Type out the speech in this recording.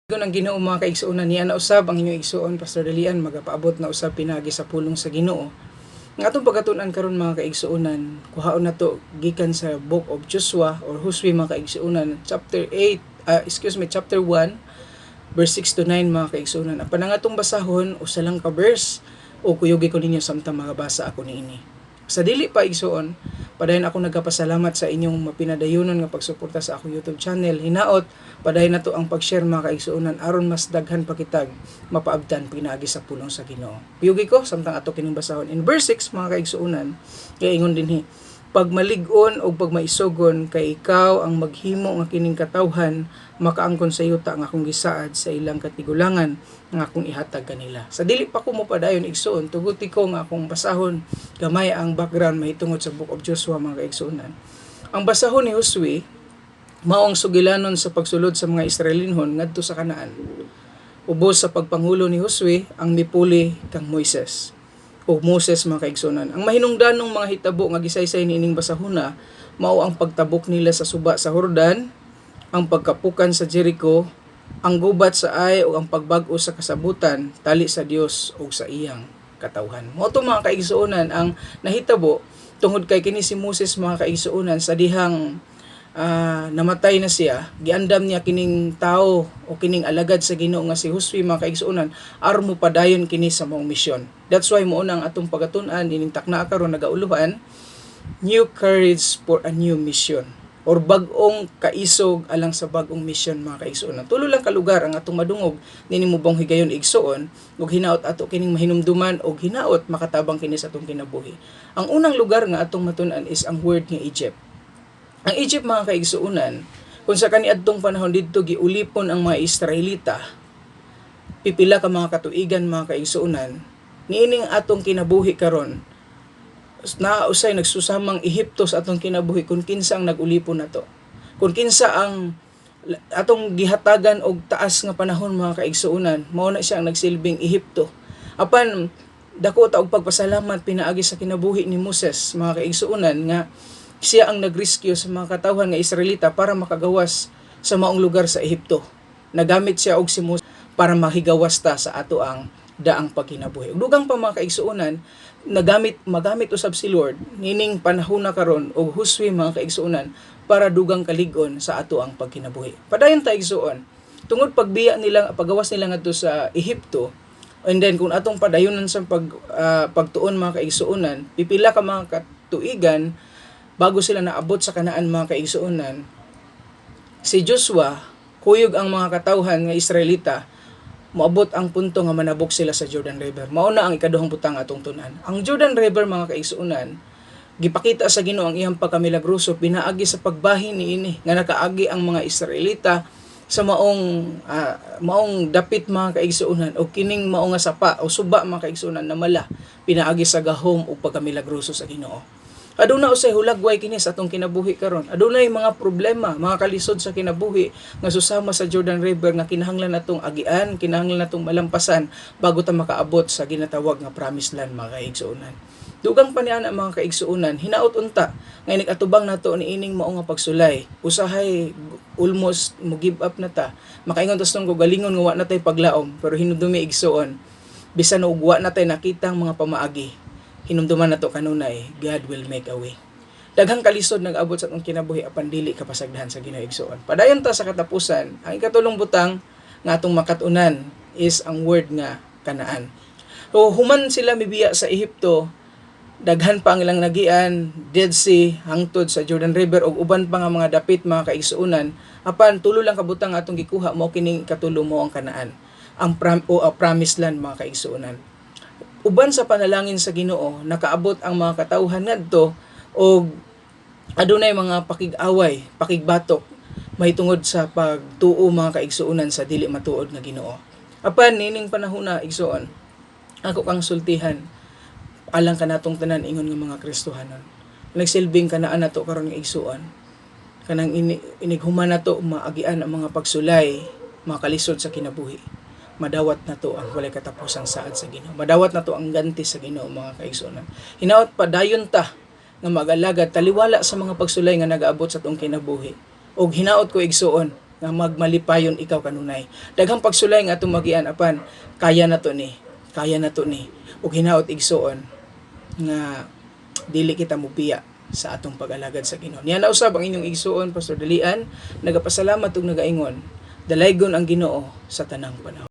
Ang Ginoo, mga kaigsuonan, niya na usab ang inyong igsuon, Pastor Dalian, magapaabot na usab pinaagi sa pulong sa Ginoo. Ang atong pagkatun-an karon, mga kaigsuonan, kuhaon nato gikan sa Book of Joshua or Josue, mga kaigsuonan, chapter 8, excuse me, chapter 1 verse 6 to 9, mga kaigsuonan. Apan ang atong basahon usa lang ka verse o kuyugi ko ninyo samtang magabasa ako niini. Sa dili pa, igsuon, padayon ako nagapasalamat sa inyong mapinadayunon nga pagsuporta sa akong YouTube channel. Hinaot, padayon nato ang pag-share, mga kaigsuonan, aron mas daghan pa kitag mapaabtan pinaagi sa pulong sa Ginoo. Kuyugi ko samtang ato kining basahon. In verse 6, mga kaigsuonan, kay ingon dinhi, "Pagmalig-on o pagmaisugon kay ikaw ang maghimo nga kining katawhan makaangkon sa yuta nga akong gisaad sa ilang katigulangan nga akong ihatag kanila." Sa dili pa ko mopadayon, igsuon, tuguti ko nga akong basahon gamay ang background mahitungod sa Book of Joshua, mga kaigsuonan. Ang basahon ni Josue mao ang sugilanon sa pagsulod sa mga Israelinhon ngadto sa Kanaan. Ubos sa pagpangulo ni Josue ang mipuli kang Moises o Moses, mga kaigsunan. Ang mahinungdanong mga hitabo nga gisaysay niining basahuna mao ang pagtabok nila sa suba sa Jordan, ang pagkapukan sa Jericho, ang gubat sa Ai ug ang pagbag-o sa kasabutan tali sa Dios ug sa iyang katawhan. Mao to, mga kaigsuonan, ang nahitabo tungod kay kini si Moses, mga kaigsuonan, sa dihang namatay na siya, giandam niya kining tao o kining alagad sa Ginoo nga si Josue, mga kaigsuonan, aron mo padayon kini sa maong misyon. That's why mao ang atong pagatun-an ining takna karon nagauluhan, "New Courage for a New Mission" or bag-ong kaisog alang sa bag-ong mission, mga kaigsuonan. Tulo lang ka lugar ang atong madungog nining mubong higayon, igsuon, ug hinaot ato kining mahinumduman ug hinaot makatabang kini sa atong kinabuhi. Ang unang lugar nga atong matun-an is ang word nga Egypt. Ang Egypt, mga kaigsuonan, kung sa kaniadtong panahon didto giulipon ang mga Israelita, pipila ka mga katuigan, mga kaigsuonan, niining atong kinabuhi karon naa usay nagsusamang Ehipto sa atong kinabuhi kung kinsa ang nag-ulipon nato. Kung kinsa ang atong gihatagan og taas nga panahon, mga kaigsuonan, mao na siya ang nagsilbing Ehipto. Apan dako ta og pagpasalamat pinaagi sa kinabuhi ni Moses, mga kaigsuonan, nga siya ang nagrescue sa mga katawhan nga Israelita para makagawas sa maong lugar sa Ehipto. Nagamit siya og si Moses para mahigawas ta sa ato ang daang pagkinabuhi. Ug dugang pa, mga kaigsuonan, nagamit magamit usab si Lord nining panahon na karon og Josue, mga kaigsuonan, para dugang kalig-on sa ato ang pagkinabuhi. Padayon ta, igsuon. Tungod pagbiya nila, pagawas nila ngadto sa Ehipto, and then kung atong padayonan sa pagtuon, mga kaigsuonan, pipila ka mga katuigan bago sila naabot sa Kanaan, mga kaigsuonan, si Joshua kuyog ang mga katawhan nga Israelita, moabot ang punto nga manabok sila sa Jordan River. Mao na ang ikaduhang butang atong tun-an. Ang Jordan River, mga kaigsuonan, gipakita sa Ginoo ang iyang pagkamilagroso pinaagi sa pagbahin niini nga nakaagi ang mga Israelita sa maong dapit, mga kaigsuonan, o kining mao nga sapa o suba, mga kaigsuonan, na mala pinaagi sa gahom ug pagkamilagroso sa Ginoo. Aduna usay hulagway kini sa atong kinabuhi karon. Adunay mga problema, mga kalisod sa kinabuhi nga susama sa Jordan River nga kinahanglan natong agian, kinahanglan natong malampasan bago ta makaabot sa ginatawag nga promised land, mga kaigsuonan. Dugang pa niana, mga kaigsuonan, hinaot unta nga inig atubang nato niining mao nga pagsulay. Usahay almost mo give up na ta. Makaingon tas tong galingon nga wa na tay paglaom, pero hinumdumi, igsuon, bisan og wa na tay nakitang mga pamaagi, hinumduman nato kanunay, God will make a way. Daghang kalisod nag-abot sa atong kinabuhi apan dili kapasagdahan sa Ginoo, igsuon. Padayon ta sa katapusan, ang ikatulong butang nga atong makat-unan is ang word nga Kanaan. So human sila mibiya sa Ehipto, daghan pa ang ilang nagian, Dead Sea hangtod sa Jordan River ug uban pa nga mga dapit, mga kaigsuonan. Apan tulo lang kabutang atong gikuha, mao kining katulo mo ang Kanaan. Ang prom- o a promised land, mga kaigsuonan. Uban sa panalangin sa Ginoo, nakaabot ang mga katawhan ngadto og adunay mga pakig-away, pakigbatok mahitungod sa pagtuo, mga kaigsuonan, sa dili matuod nga Ginoo. Apan nining panahona, igsuon, ako kang sultihan alang kanatong tanan ingon nga mga Kristohanon. Nagsilbing Kanaan nato karon nga, igsuon. Kanang inighuman nato maagian ang mga pagsulay, mga kalisod sa kinabuhi. Madawat nato ang walay katapusang saad sa Ginoo. Madawat nato ang ganti sa Ginoo, mga kaigsuonan. Hinaot padayon ta nga mag-alagad taliwala sa mga pagsulay nga nagaabot sa atong kinabuhi. Og hinaot ko, igsuon, Nga magmalipayon ikaw kanunay. Daghang pagsulay nga atong magian, apan kaya na to ni. Kaya na to ni. Ug hinaot, igsuon, nga dili kita mubiya sa atong pag-alagad sa Ginoo. Niya na usab ang inyong igsuon, Pastor Dalian, nagapasalamat ug nagaingon, dalaygon ang Ginoo sa tanang panahon.